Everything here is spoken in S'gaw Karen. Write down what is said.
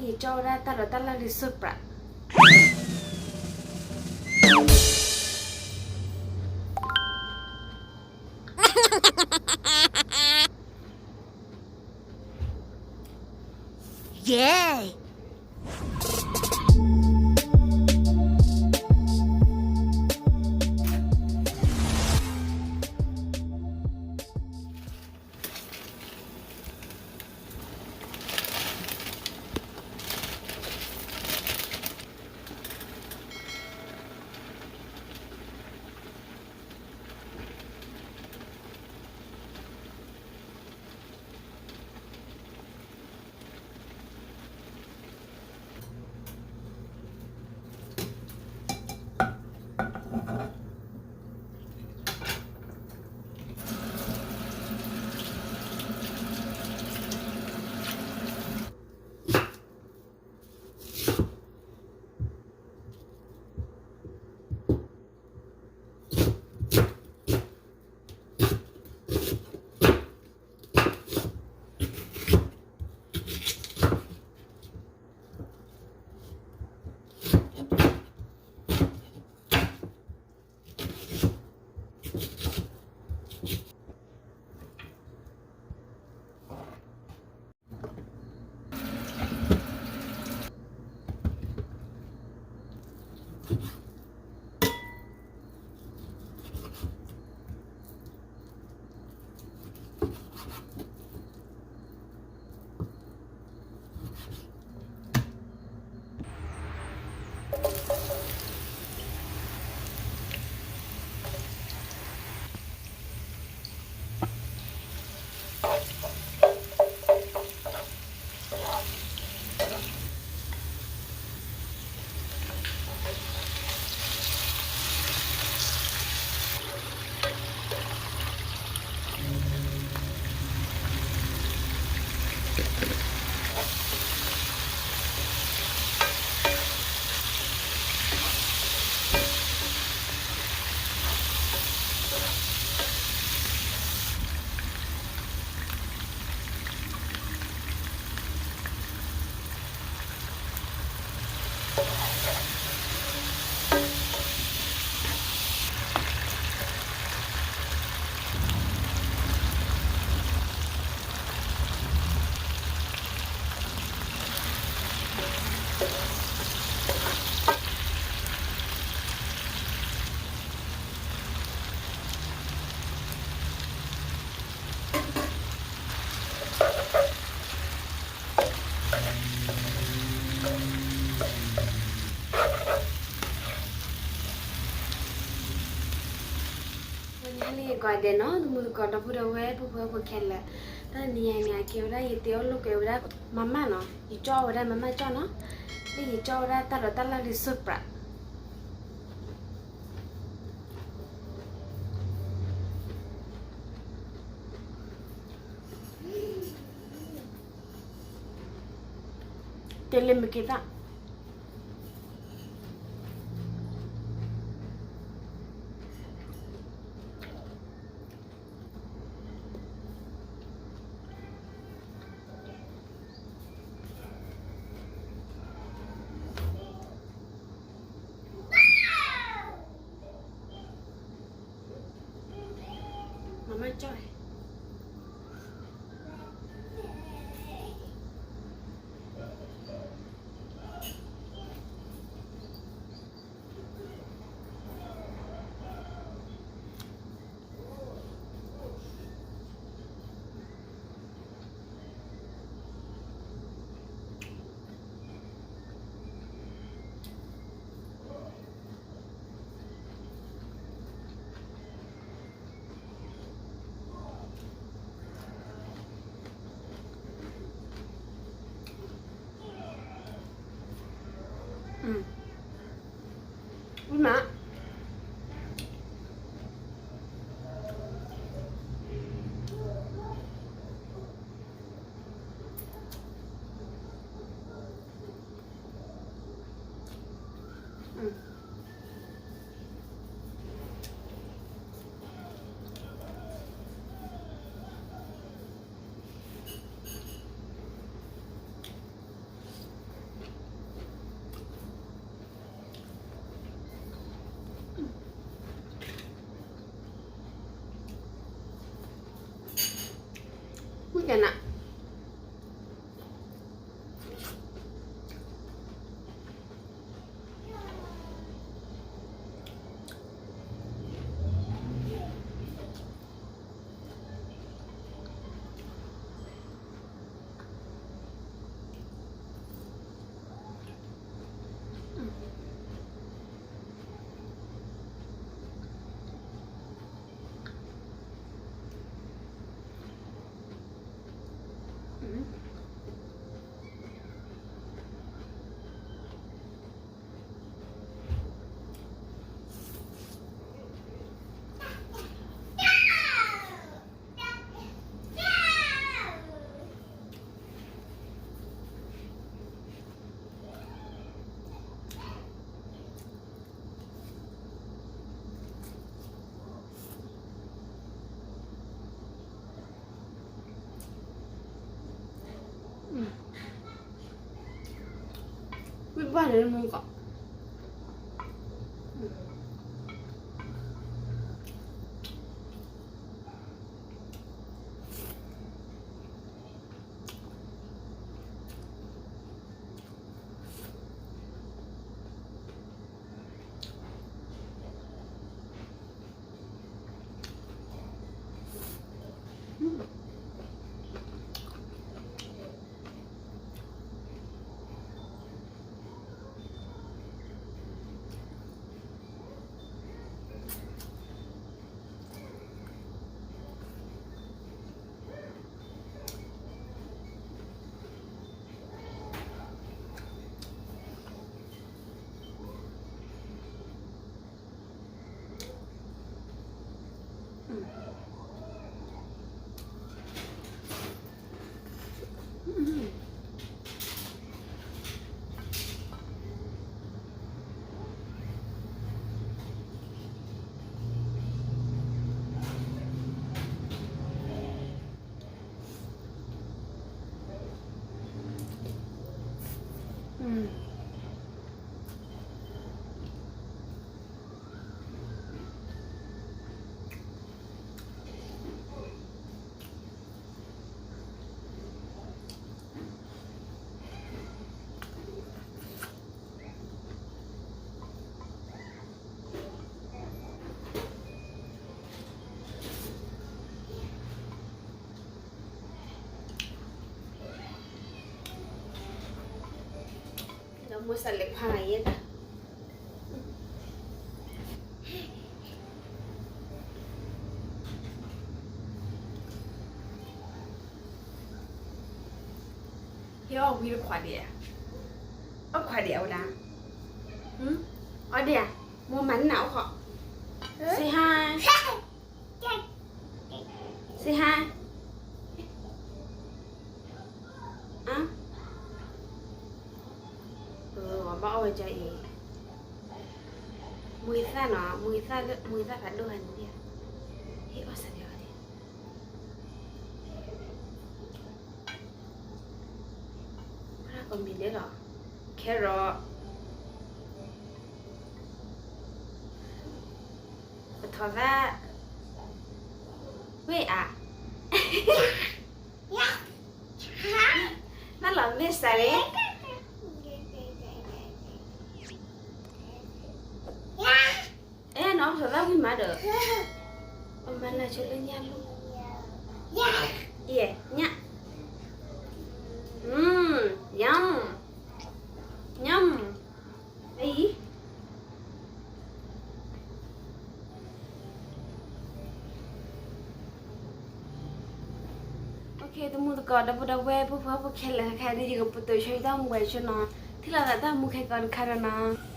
ယကၠီဝဲဒၣ်တၢ်ဒီးတၢ်လၢ်လံ surprise. ယဲၢ်. ဝဲန့ၣ်ဟဲလၢယဂီၤဒဲးနီၤ တမူတကိးဒီပုၢ်ဒီဝဲၢ် ပုၢ်ဖိဝဲၢ်ဖိခဲလၢာ်, တနံၤညါန့ၣ် အကဲဝဲဒၣ် ယတ့အီၣ်လိာ်ကွဲဝဲဒၣ် မၤမၢ်နီၤ, ယကၠီဝဲဒၣ် မၤမၢ်ကၠီနီၤ, လၢယကၠီဝဲဒၣ်တၢ်ဒီးတၢ်လၢ်လံ surprise. တ့လၢမ့ၢ်က့ၤသၣ် မၤမၢ်ကၠီ. ကနၣ် ဝံၣ်ဘၣ်န့ၣ်မူကီး ဒီးမိၢ်စးလဲၤဖးယဲဒၣ် ဟ့ၣ်အီၣ်ဝံတခွးဒံးဧါ, အီၣ်ခွးဒံးဧါဝဲဒၣ်, အီၣ်ဒံးဧါ, မိၢ်မၤန့ၢ်နၤအိၣ်ဃီ, စံးဟါ, စံးဟါ, အဘၣ်အီၣ်ဝဲကၠီအံၤ, မူသၣ်နီၤ, မူသၣ်ဖးဒိၣ်ဟါန့ၣ်ဒံးဧါ, ဟ့ၣ်အီၣ်စးဒံးအီၤဒံး ကမံၤန့ၣ်လီၤ, carrot, ပထီသၣ်, ဝ့ၢ်အါ, နလီၤမ့ၢ်စးလဲၣ်, အဲၣ်နီၤ ပထီသၣ်ဝံၣ်မးဒီး, ပမၤနၤဆိလၢညၣ်လူၢ်, ယဲၢ်, ညၣ်, ညၣ်, ညၣ်, အံၤ တမူတကိး ဒီပုၢ်ဒီဝဲၢ် ပုၢ်ဖိဝဲၢ်ဖိခဲလၢာ်ခဲအံၤ ယကပတုာ်ဆိယတၢ်မူဝဲဆိနီၤ, ထံၣ်လိာ်သးတၢ်မူခဲကိးတခါဒီးနီၤ.